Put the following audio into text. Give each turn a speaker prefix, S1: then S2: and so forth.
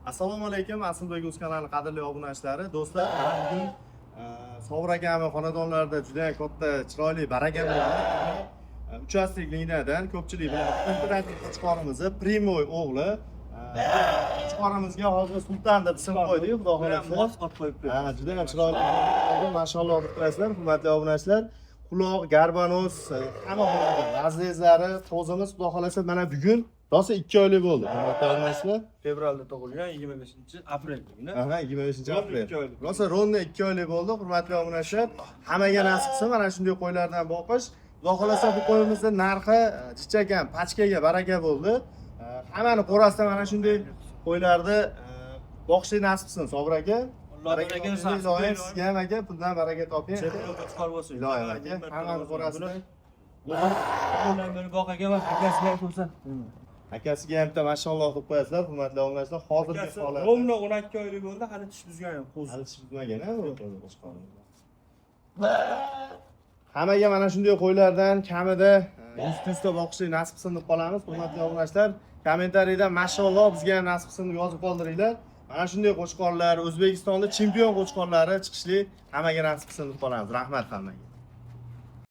S1: Assalomu alaykum, Aslbek Uz kanali qadrli obunachilari, do'stlar. Bugun Sobir akamning xonadonlarida juda ham katta, chiroyli baraka bo'ladi. Uchastok liniyadan ko'pchilik biladi. Imperator qo'chqorimizni прямой o'g'li. Qo'chqorimizga hozir Sultan deb ism qo'ydik, Xudo xohlasa.
S2: Mos ot qo'yibdi.
S1: Ha, juda ham chiroyli. Mashalloh deb turasizlar, hurmatli obunachilar. Quloq, garbanos, hamma holatda разрез lari, to'zimiz, Xudo xohlasa, mana bugun rosa 2 oylik bo'ldi. Hurmatli obunachilar.
S2: Fevralda tug'ilgan, 25 aprel kuni.
S1: Aha, 25
S2: Ровно
S1: aprel.
S2: 2 oylik.
S1: Rosa ровно 2 oylik bo'ldi, hurmatli obunachilar. Hammaga nasib qilsin mana shunday qo'ylardan boqish. Xudo xohlasa, bu qo'yimizni narxi jichakam pachkaga baraka bo'ldi. Hammani qo'rasida mana shunday qo'ylarni boqishlik nasib qilsin, Sobir aka.
S2: Alloh
S1: Baraka
S2: baraka
S1: toping, iloyim sizga ham aka, puldan baraka toping.
S2: Chempion qo'chqor bo'lsin.
S1: Iloyim aka, hammani qo'rasida.
S2: Bilan beri boq aka va akasiga ham ko'rsat.
S1: Akasiga ham bitta mashalloh deb qo'yasizlar, hurmatli obunachilar. Hozirgi
S2: Akasi
S1: holat.
S2: ровно 12 oylik bo'ldi, hali tish buzgan yo'q. Qo'zi.
S1: Hali tish buzmagan, a, bu qo'chqorimiz. Hammaga mana shunday qo'ylardan kamida 100 ta boqishlik nasib qilsin deb qolamiz, hurmatli obunachilar. Kommentariyda mashalloh, bizga ham nasib qilsin deb yozib qoldiringlar. Mana shunday qo'chqorlar, O'zbekistonda chempion qo'chqorlari chiqishli hammaga nasib qilsin deb qolamiz. Rahmat hammaga.